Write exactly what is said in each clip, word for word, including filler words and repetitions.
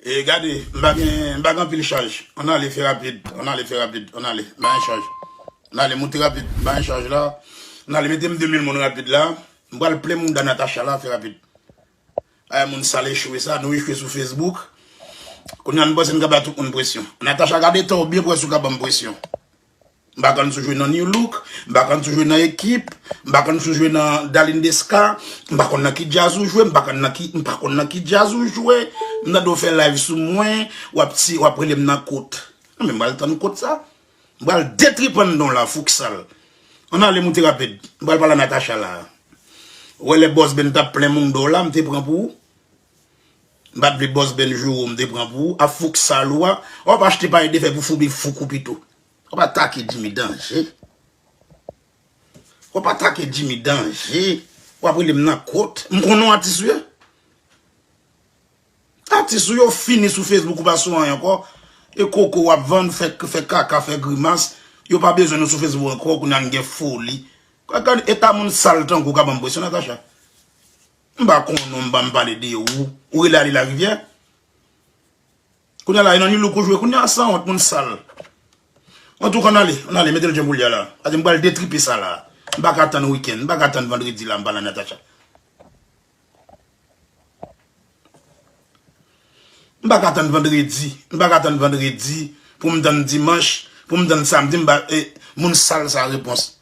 E gade, m pa gen, m pa gen anpil chaj. Ann ale, fè rapid. Ann ale, fè rapid. Ann ale, m pa gen chaj. Ann ale, moute rapid. M pa gen chaj la. Ann ale, mete m de mil moun rapid la. M pral plen mouda Natacha la, fè rapid. Ay, moun sal echwe sa, nou echwe sou Facebook. Kounye a, nou panse n ka ba tout moun presyon. Natacha, gade tan w byen pou wè si w ka ban m presyon. M pa konn si w jwe nan New Look, m pa konn si w jwe nan Ekip, m pa konn si w jwe nan Darline Desca, m pa konn nan ki djaz ou jwe, m pa konn nan ki, m pa konn nan ki djaz ou jwe. M tande w fè live sou mwen, w ap ti, w ap rele m nan kot. Anben, m pral tann kot sa. M pral detripe anndan w la, fouk sal. Ann ale, moute rapid. M pral pale a Natacha la. Ou wè lè Boss Ben t ap plen mouda w la, m te pran pou ou. M pa t vle Boss Ben joure w, m te pran pou ou. A fouk sal ou a. W ap achte pay de fè pou foubi fouk ou pito. W ap atake Jimmy Danje. W ap atake Jimmy Danje. W ap rele m nan kot. M konn non atis ou ye. Atis ou yo fini sou Facebook, ou pa sou anyen ankò. E koko w ap vann, fè, fè kaka, fè grimas. Yo pa bezwen nou sou Facebook ankò, kounye a n gen foli. Gad eta moun sal tankou w ka ban m presyon, Natacha. M pa konn non, m pa m pale de ou. Ou rele Ale Larivyè. Kounye a la, e nan New Look ou jwe. Kounye a, sanwont, moun sal. Antouka, ann ale, ann ale, mete l jan pou l ye a la. Paske m pral detripe sa la. M pa ka tann wikenn, m pa ka tann vandredi la, m pale a Natacha. M pa ka tann vandredi, m pa ka tann vandredi pou m tann dimanch, pou m tann samdi, m ba, e, moun sal sa repons.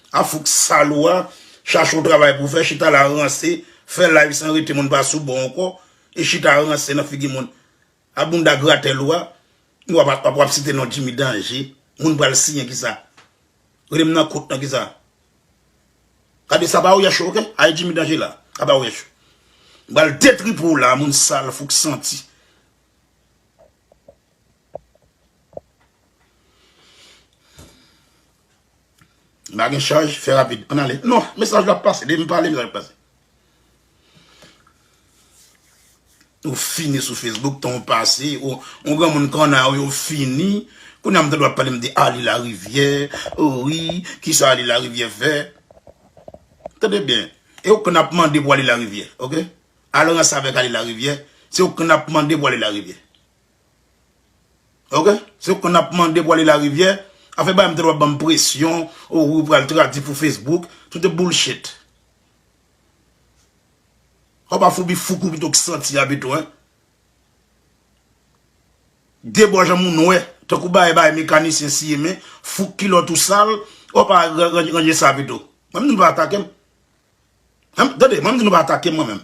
A fouk sal ou a, chache yon travay pou fè, chita la ranse, fè live san rete moun pa sou bò ankò, e chita ranse nan figi moun. A bounda gratèl ou a, w ap, w ap, w ap site non Jimmy Danje, moun pral siyen kisa? Rele m nan kot nan kisa? Gade sa pa ou yèch, oke? Ay Jimmy Danje la, sa pa ou yèch. M pral detripe w la, moun sal, fouk santi. M pa gen chaj, fè rapid. Ann ale. Non, mesaj la ap pase. Depi m pale, mesaj la ap pase. Ou fini sou Facebook, tan w pase. Ou, yon granmoun kanna ou, yo fini. Kounye a m tande w ap pale m de Arly Larivière. O wi, kisa Arly Larivière fè? Tande byen. E ou konn ap mande pou Arly Larivière, oke? Al ranse avèk Arly Larivière. Se ou konn ap mande pou Arly Larivière. Oke? Se ou konn ap mande pou Arly Larivière. Afè bagay m tande w ap ban m presyon. O wi, ou pral tradui pou Facebook. Tout e bullshit. Ou pa foubi fouk ou pito k santi a pito, en. De bò jan moun wè. Tankou bagay, bagay mekanisyen siye men. Fouk kilòt ou sal. Ou pa ra-, ra-, ranje sa pito. Mwen menm nou pa atake m. Tande, mwen menm nou pa atake m mwen menm.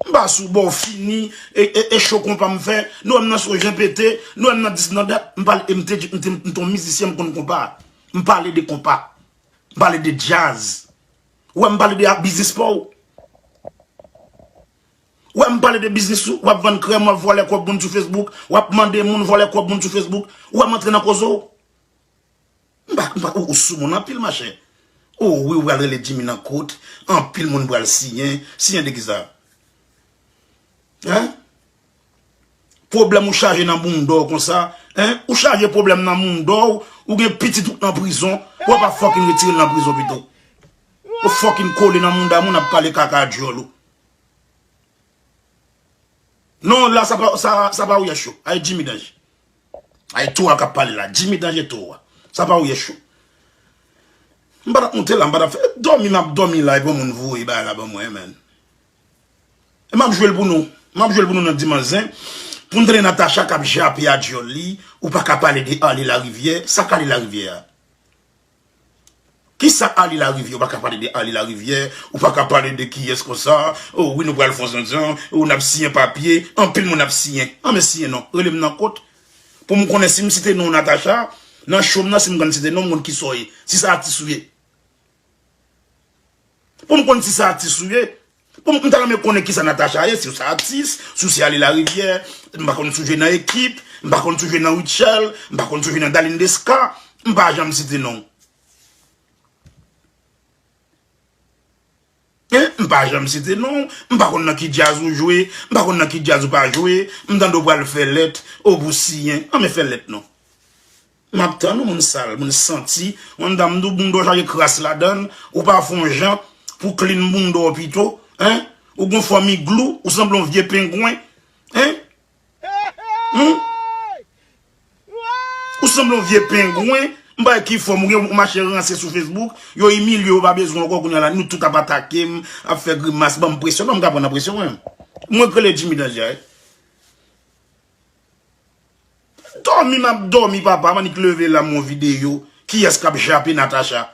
M pa sou bò w fini, e, e, e cho konpa m fè, nou wè m nan sou jen pete, nou wè m nan dis nan dat, m pale, e m te, m te, m te yon mizisyen, m konn konpa. M pale de konpa. M pale de djaz. Ou wè m pale de biznis pa w. Ou wè m pale de biznis ou, w ap vann krèm, w ap vòlè kòb moun sou Facebook, w ap mande moun vòlè kòb moun sou Facebook, ou wè m antre nan koze w. M pa, m pa, ou, ou sou moun anpil, machè. O wi, ou pral rele Jimmy nan kot, anpil moun pral siyen, siyen de kisa? Hein? Pwoblèm ou chaje nan bounda w konsa, hein? Ou chaje pwoblèm nan bounda w, ou gen pitit ou nan prizon, ou pa fucking retire l nan prizon pito. Ou fucking kole nan bounda moun ap pale kaka djòl ou. Non, la, sa pa, sa, sa pa ou yèch yo. Ay Jimmy Danje. Ay tou a k ap pale la. Jimmy Danje tou a. Sa pa ou yèch yo. M pa t ap monte la, m pa t ap fè. Dòmi, m ap dòmi la, epi yon moun voye bagay la ban mwen, men. E m ap jwe l pou nou. M ap jwe l pou nou nan dimanch zen. Pou n tande Natacha k ap jape a djòl li, ou pa ka pale de Arly Larivière. Sa k Arly Larivière a? Kisa Arly Larivière? Ou pa ka pale de Arly Larivière, ou pa ka pale de kiyès konsa, o wi nou pral fè yon zandjan, o n ap siyen papye, anpil moun ap siyen. An men siyen non, rele m nan kot. Pou m konnen si m site non Natacha, nan show m nan si m konn site non m konn kisa w ye, si se atis ou ye. Pou m konn si se atis ou ye, Bon, m ta renmen konnen kisa Natacha ye, si w se atis, si w se Arly Larivière, m pa konn si w jwe nan Ekip, m pa konn si w jwe nan Rutshelle, m pa konn si w jwe nan Darline Desca, m pa janm site non w. Hein? M pa janm site non w, m pa konn nan ki djaz ou jwe, m pa konn nan ki djaz ou pa jwe, m tande w pral fè lèt, o pou siyen, an men fè lèt non. M ap tann ou, moun sal, moun santi. Wanda m di w bounda w chaje kras ladann, ou pa fè yon jan pou clean bounda w pito, hein? Ou gon fòm iglou, ou sanble yon vye pengwen, hein? Hmm? Ou sanble yon vye pengwen. M pa wè ki fòm ou gen, ou mache ranse sou Facebook. Yo imilye w, yo pa bezwen w ankò kounye a la. Nou tout ap atake m, ap fè grimas, ban m presyon. Non, m ka pran nan presyon mwen menm. Mwen k rele Jimmy Danje a, wi. Dòmi m ap dòmi, papa, m annik leve la m wè yon videyo. Kiyès k ap jape Natacha?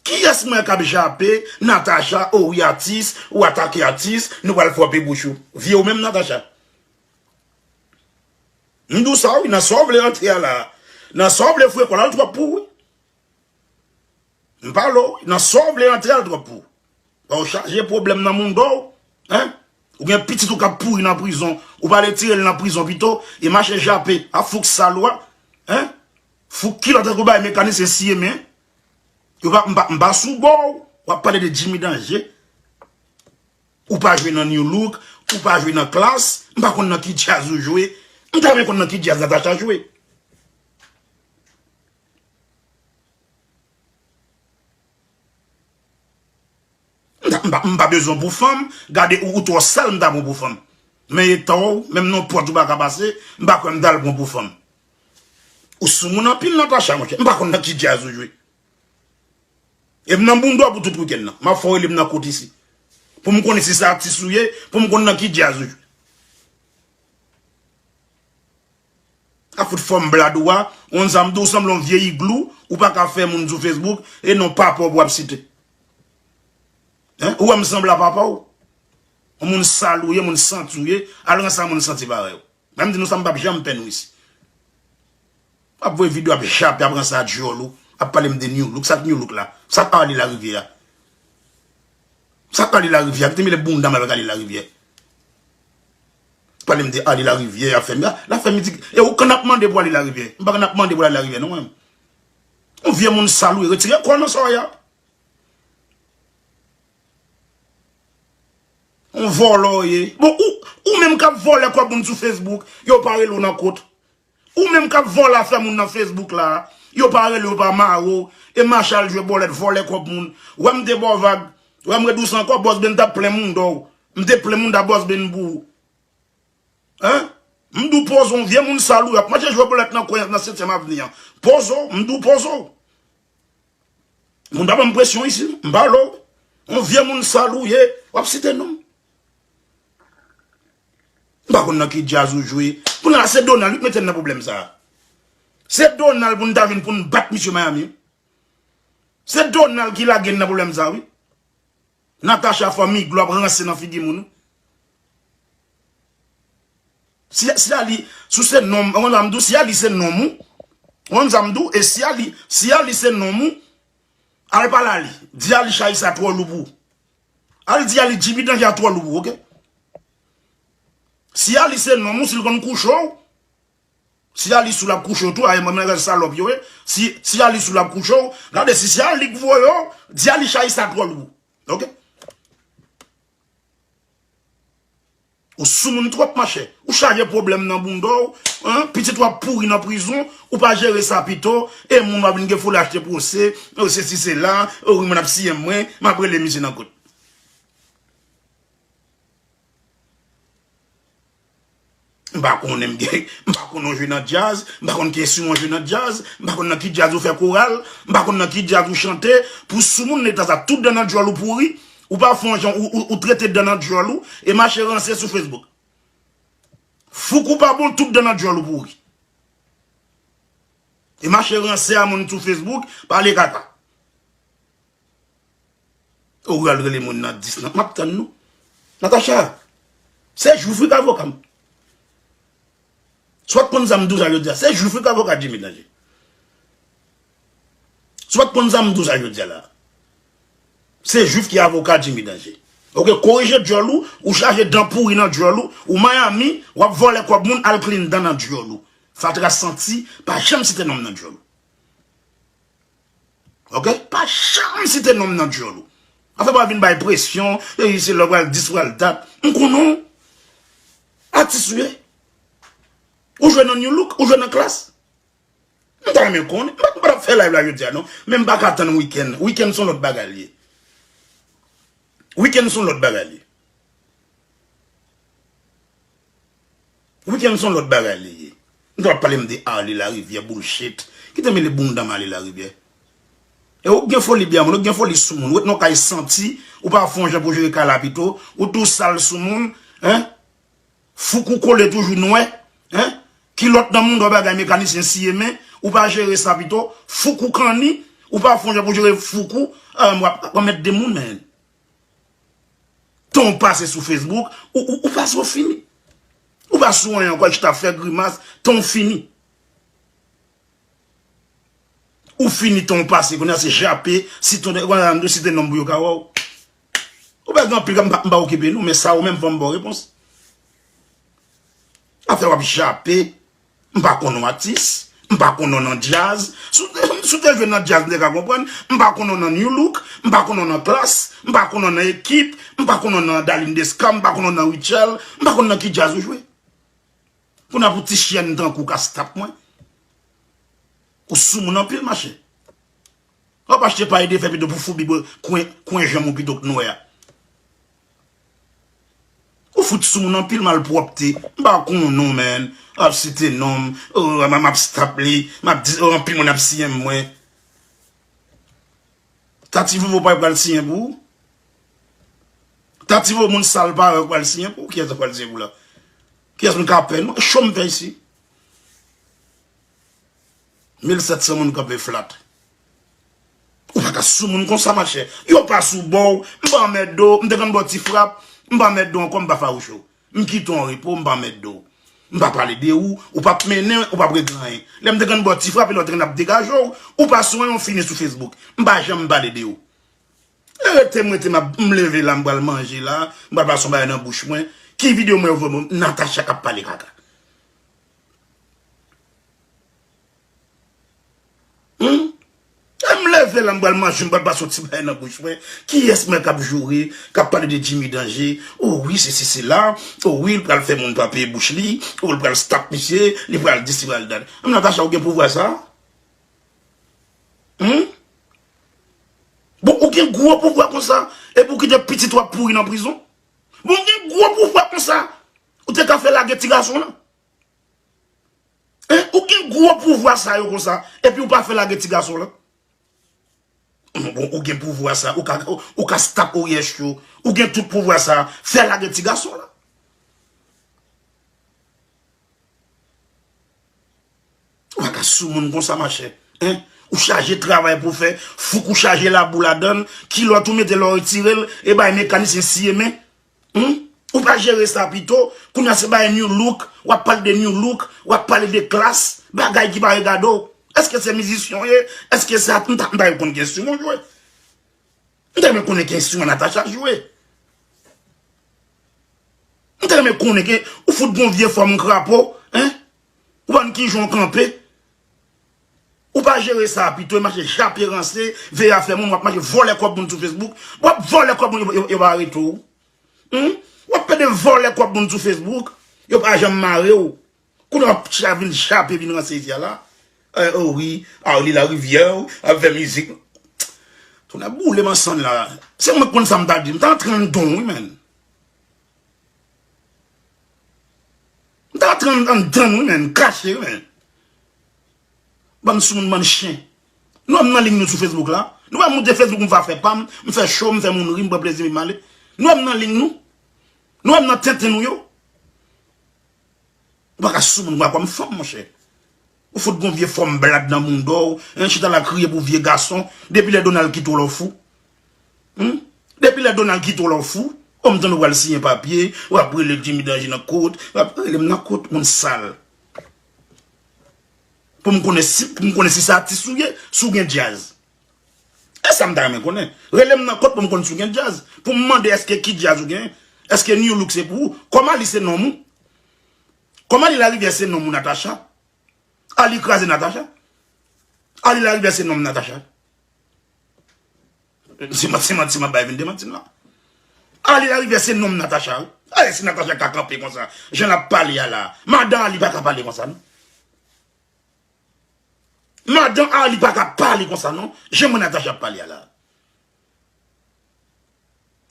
Kiyès mwen k ap jape Natacha? O wi, atis, ou atake atis, nou pral fwape bouch ou. Vye ou menm, Natacha. M di w sa wi, nan sa w vle antre a la. Nan sa w vle foure kò la, l twòp pou ou wi. M pale w wi, nan sa w vle antre a, l twòp pou ou. Bon, w chaje pwoblèm nan mounda w, hein? Ou gen pitit ou k ap pouri nan prizon, ou pa ale tire l nan prizon pito, e mache jape a fouk sal ou a, hein? Fouk kilòt tankou bay mekanisyen siye men. Yo pa, m pa, m pa sou bò w, w ap pale de Jimmy Danje. Ou pa jwe nan New Look, ou pa jwe nan Klass, m pa konn nan ki djaz ou jwe. M ta renmen konn nan ki djaz Natacha jwe. M ta, m pa, m pa bezwen w pou fanm, gade ou, ou twò sal, m ta pran w pou fanm. Men eta w, menm nan pòt ou pa ka pase, m pa kwè m ta al pran w pou fanm. Ou soumoun anpil, Natacha, monchè. M pa konn nan ki djaz ou jwe. E m nan bounda w pou tout wikenn nan. M ap fè w rele m nan kout isi. Pou m konnen si se atis ou ye, pou m konn nan ki djaz ou jwe. A fout fòm blad ou a, on sa m di w sanble yon vye iglou, ou pa ka fè moun sou Facebook, e non papa w pou w ap site. Hein? Ou wè m sanble a papa w? Yon moun sal ou ye, moun santi w ye, al ranse a moun santi parèy ou. Mwen m di nou sa, m p ap janm pè nou isi. W ap voye videyo, ap jape, ap ranse a djòl ou, ap pale m de New Look. Sa k New Look la? Sa k Arly Larivière a? Sa k Arly Larivière? Kite mele bounda m avèk Arly Larivière. Pale m de Arly Larivière, ap fè m, l ap fè m di, e ou konn ap mande pou Arly Larivière? M pa konn ap mande pou Arly Larivière, non, mwen. Yon vye moun sal ou ye, retire kò w nan sa w ye a. Yon vòlò w ye. Bon, ou, ou menm k ap vòlè kòb moun sou Facebook, yo pa rele w nan kout. Ou menm k ap vòlè afè moun nan Facebook la, yo pa rele w, yo pa mare w, e mache al jwe bòlèt, vòlè kòb moun. Wè m te ba w vag, wè m redi w sa ankò, Bòs Ben t ap plen mounda w. M te plen mounda Bòs Ben pou ou. Hein? M di w poze w, vye moun sal ou, y ap mache jwe bòlèt nan kwen nan setyèm avni an. Poze w, m di w poze w. Moun pa ban m presyon isi, m pale w. Yon vye moun sal ou ye, w ap site non m. M pa konn nan ki djaz ou jwe. Kounye a se Donald wi k mete n nan pwoblèm sa a. Se Donald pou n ta vin pou n bat misye Miami. Se Donald ki lage n nan pwoblèm sa a wi. Natacha fanmi glo ap ranse nan figi moun. Si, si Arly, si w se nonm, ou konn sa m di w, si Arly se nonm ou, ou konn sa m di w, e si Arly, si Arly se nonm ou, al pale Arly, di Arly chay sa twò lou pou ou. Al di Arly Jimmy Danje a twò lou pou ou, oke? Si Arly se nonm ou, si l konn kouche w, si Arly sou l ap kouche w tou, ay mwen mwen salòp yo ye, si, si Arly sou l ap kouche w, gade si se Arly k voye w, di Arly chay sa twò lou pou ou, oke? Ou soumoun twòp, machè. Ou chaje pwoblèm nan bounda w, hein? Pitit ou ap pouri nan prizon, ou pa jere sa pito, e moun w ap vin gen foul achte pwose, o sesi sela, o wi moun ap siye mwen, m ap rele misye nan kout. M pa konnen m gen, m pa konnen w jwe nan djaz, m pa konn kesyon w jwe nan djaz, m pa konn nan ki djaz ou fè koral, m pa konn nan ki djaz ou chante, pou soumoun eta sa, tout dan nan djòl ou pouri, ou pa fè yon jan, ou, ou, ou trete dan nan djòl ou, e mache ranse sou Facebook. Fouk ou pa bon, tout dan nan djòl ou pouri. E mache ranse a moun sou Facebook, pale kaka. Ou pral rele moun nan dis nan. M ap tann nou. Natacha, se Jwif wi k avoka m. Si w pa t konn sa m di w sa jodi a, se Jwif wi k avoka Jimmy Danje. Si w pa t konn sa m di w sa jodi a la. Se Jwif ki avoka Jimmy Danje. Oke, korije djòl ou, ou chaje dan pouri nan djòl ou, ou Miami, w ap vòlè kòb moun, al clean dan nan djòl ou. Fatra santi, pa janm site non m nan djòl ou. Oke? Pa janm site non m nan djòl ou. Afè pa vin bay presyon, e se lè w pral dis, pral dat. M konnen w. Atis ou ye. Ou jwe nan New Look, ou jwe nan Klass. M ta renmen konnen. M pa, m pa t ap fè live la jodi a non. Men m pa ka tann wikenn. Wikenn se yon lòt bagay li ye. Wikenn se yon lòt bagay li ye. Wikenn se yon lòt bagay li ye. M t ap pale m de Arly Larivière, bullshit. Kite mele bounda m Arly Larivière. E ou gen foli byen moun, ou gen foli sou moun. Ou ret nan kay santi, ou pa fè yon jan pou jere kay la pito, ou tou sal sou moun, hein? Fouk ou kole toujou nwè, hein? Kilòt nan moun, yon bagay mekanisyen siye men, ou pa jere sa pito, fouk ou kanni, ou pa fè yon jan pou jere fouk ou, ah, w ap, w ap mèt de moun, men. Tan w pase sou Facebook, ou, ou, ou pase ou fini. Ou pa sou anyen ankò, chita fè grimas, tan w fini. Ou fini tan w pase, kounye a se jape, siton, kounye a nou site nonm pou yo ka wè w. Ou pa gen anpil, m pa, m pa okipe nou, men sa ou menm fò m ba w repons. Afè w ap jape, m pa konn w atis, m pa konn w nan djaz. Si w te, si w te jwe nan djaz, m te ka konprann. M pa konn w nan New Look, m pa konn w nan Klass, m pa konn w nan Ekip, m pa konn w nan Darline Desca, m pa konn w nan Rutshelle, m pa konn nan ki djaz ou jwe. Kounye a pou ti chyèn tankou w ka stop mwen. Ou sou moun anpil, mache. W ap achte pay de fè pito pou foubi bò kwen, kwen janm ou pito k nwè a. Ou fout sou moun anpil malpwòpte. M pa konn non, man. W ap site non m. Oh, m, m ap stop li. M ap di, oh, anpil moun ap siyen mwen. Tati Vovo pa pral siyen pou ou. Tati Vovo moun sal parèy ou pral siyen pou ou. Kiyès pral siyen pou ou la? Kiyès moun ka pè nou? Cho m fè isi. Mil sèt san moun kanpe flat. Ou pa ka sou moun konsa, machè. Yo pa sou bò w, m pa anmède w, m te konn ba w ti frap, m pa anmède w ankò, m pa fawouche w. M kite w an repo, m pa anmède w. M pa pale de ou, ou p ap mennen, ou p ap regle anyen. Lè m te konn ba w ti frap, e lè w te konn ap degaje w, ou pa sou anyen, w fini sou Facebook. M pa janm pale de ou. E rete m, rete m ap, m leve la, m pral manje la, m pral pase yon bagay nan bouch mwen. Ki videyo mwen yo voye mwen, Natacha k ap pale kaka. Hmm? E m leve la, m pral manje, m pral pase yon ti bagay nan bouch mwen. Kiyès mwen k ap joure, k ap pale de Jimmy Danger? O wi, sesi, sela. O wi, l pral fè moun pa peye bouch li. O, l pral stop misye, li pral dis, li pral dat. Natacha, ou gen pouvwa sa? Hmm? Bon, ou gen gwo pouvwa konsa, epi ou kite pitit ou ap pouri nan prizon? Bon, ou gen gwo pouvwa konsa, ou te ka fè lage ti gason lan? Hein? Ou gen gwo pouvwa sa yo konsa, epi ou pa fè lage ti gason lan? Bon, ou gen pouvwa sa, ou ka, ou, ou ka stop Oriesh yo, ou gen tout pouvwa sa, fè lage ti gason lan. Ou pa ka sou moun konsa, machè. Hein? Ou chaje travay pou fè, fouk ou chaje labou ladann, kilòt ou mete lè w retire l, e bay mekanisyen siye men. Hmm? Ou pa jere sa pito, kounye a se bay New Look, w ap pale de New Look, w ap pale de Klass, bagay ki pa regade w. Èske se mizisyen w ye? Èske se at-, m ta, m ta konn ki enstriman w jwe. M ta renmen konnen ki enstriman Natacha jwe. M ta renmen konnen ke ou fout gon vye fòm krapo, hein? Ou pa konn kijan w kanpe. Ou pa jere sa pito, e mache jape ranse, veye afè moun, w ap mache vòlè kòb moun sou Facebook. W ap vòlè kòb moun, yo, yo, yo pa arete w. Hmm? W ap pede vòlè kòb moun sou Facebook, yo pa janm mare w. Kounye a w ap cha-, vin chape, vin ranse isi a la. Eh, oh wi, Arly Larivière ap fè mizik. Tonè boule m ansann la. Se mwen k konn sa m ta di. M ta antre anndan w, wi, menn. M ta antre ann-, anndan w, wi, menn. Kache, wi, menn. Bann soumoun, bann chen. Nou wè m nan liy nou sou Facebook la? Nou wè m moute Facebook, m va fè pa m, m fè cho, m fè moun ri, m pran plezi m, m ale. Nou wè m nan liy nou? Nou wè m nan tenten nou yo? Ou pa ka sou moun, ou pa kòm fanm, monchè. Ou fout gon vye fòm blad nan mounda w, hein, chita la kriye pou vye gason. Depi lè Donald kite w la w fou. Hmm? Depi lè Donald kite w la w fou. O, m tande w pral siyen papye, w ap rele Jimmy Danger nan kot, w ap rele m nan kot, moun sal. Pou m konnen si, pou m konnen si se atis ou ye, si w gen djaz. E sa m ta renmen konnen. Rele m nan kot pou m konn si w gen djaz. Pou m mande èske ki djaz ou gen? Èske New Look se pou ou? Kòm Arly se nonm ou? Kòm Arly Larivière se nonm ou, Natacha? Arly kraze Natacha? Arly Larivière se nonm Natacha? Se manti, se manti, m ap bay vin demanti m la. Arly Larivière se nonm Natacha, wi. Ay, si Natacha ka kanpe konsa, jan l ap pale a la. Madan Arly pa ka pale konsa, non. Madan Arly pa ka pale konsa, non. Jan mwen Natacha ap pale a la.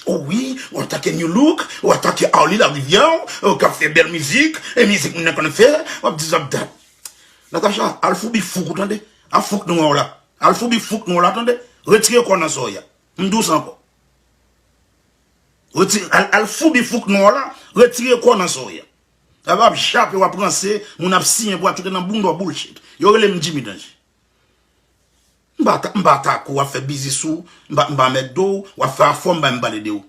O wi, w atake Nu Look, w atake Arly Larivière, w k ap fè bèl mizik, e mizik moun nan konn fè, w ap di zòt dat. Natacha, al foubi fouk ou tande. A fouk nwa w la. Al foubi fouk nwa w la tande. Retire kò nan sa w ye a. M di w sa ankò. Retire, al, al foubi fouk nwa w la, retire kò nan sa w ye a. Sa w ap jape, w ap ranse, moun ap siyen pou achoute nan bounda w bullshit. Yo rele m Jimmy Danje. M pa ta-, m pa atake w, w ap fè biznis ou, m pa, m pa mèt de w, w ap fè afè w, m pa menm pale de w.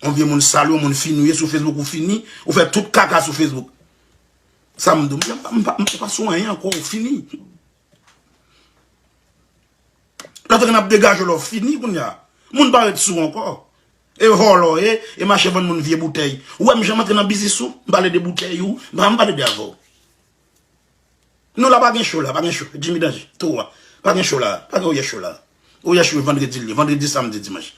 Yon vye moun sal, yon moun fini w ye sou Facebook, ou fini, ou fè tout kaka sou Facebook. Sa m di w, m pa, m pa, m pa sou anyen ankò, ou fini. Lè w te konn ap degaje w la, w fini kounye a. Moun pa ret sou w ankò. E vòlò w ye, e mache vann moun vye boutèy. Ou wè m janm antre nan biznis ou, m pale de boutèy ou, m pa janm pale de avè w. Non, la pa gen cho la, pa gen cho. Jimmy Danje, tou wa. Pa gen cho la, pa gen oye cho la. Oye cho vandredi li, vandredi, samdi, dimanch.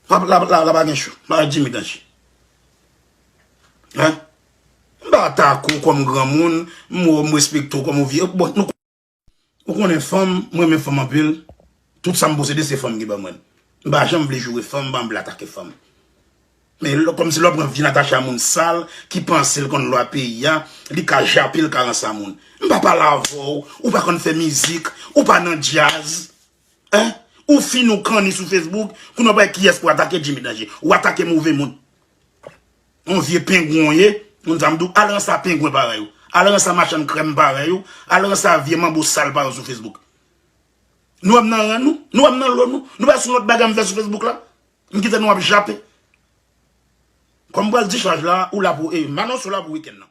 La, la, la, la pa gen cho. Pa Jimmy Danje. Hein? M pa atake w kòm granmoun, m, m respekte w kòm yon vye. Bon, nou Ou konnen fanm, mwen renmen fanm anpil. Tout sa m posede se fanm ki ban mwen l. M pa janm vle joure fanm, m pa janm vle atake fanm. Men lè, kòmsi lè w pran vi Natacha moun sal, ki panse l konn lwa peyi a, li ka jape, l ka ranse a moun. M pa pale avè w, ou pa konn fè mizik, ou pa nan djaz. Hein? Ou fini w kanni sou Facebook, kounye a w pa wè kiyès pou atake Jimmy Danje. Ou atake move moun. Yon vye pengwen w ye, moun sa m di w, al ranse a pengwen parèy ou. Al ranse a machann krèm parèy ou. Al ranse a vye manbo sal parèy ou sou Facebook. Nou wè m nan ran nou, nou wè m nan lo nou, nou pa sou lòt bagay m fè sou Facebook la. M kite nou ap jape. Kòm m pral dichaj la, ou la pou, e, m anonse w la pou wikenn nan.